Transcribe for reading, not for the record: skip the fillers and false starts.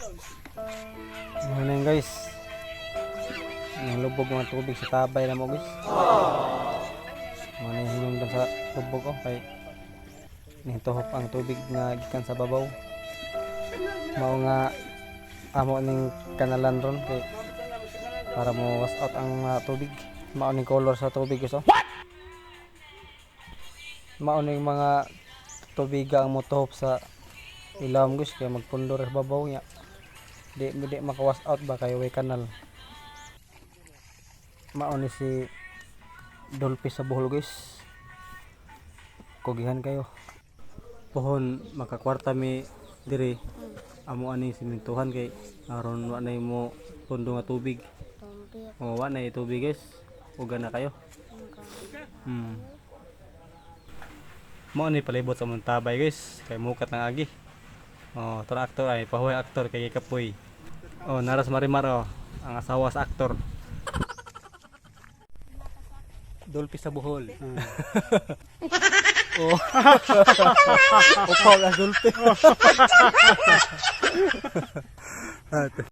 Ano na yun, guys? Ang lubog mga tubig sa tabay na mo, guys. Mga na yung hinungdan sa lubog oh kay nituhop ang tubig nga gikan sa babaw. Mao nga amo ning kanalan ron kay para mo wash out ang mga tubig. Mao ning color sa tubig, guys, oh. Mao ning mga tubiga ang motuhop sa ilawom, guys, kaya magpundor sa babaw niya. Di maka-wash out ba kay way kanal. Mao ni si Dolphy sa Bohol, guys. Kugihan kayo. Pohon makakwarta mi diri amo ani simintuhan kay aron wa nay mo pundo nga tubig. O wa nay tubig, guys. Uga na kayo. Mao ni palibot sa among tabay, guys, kay mukat ng agi. Oh, tara aktor ay pahuway aktor kay kapoy. Oh, naras Marimar oh, ang asawa sa aktor. Dolphy sa Bohol. Oh. Upaw ang Dolphy.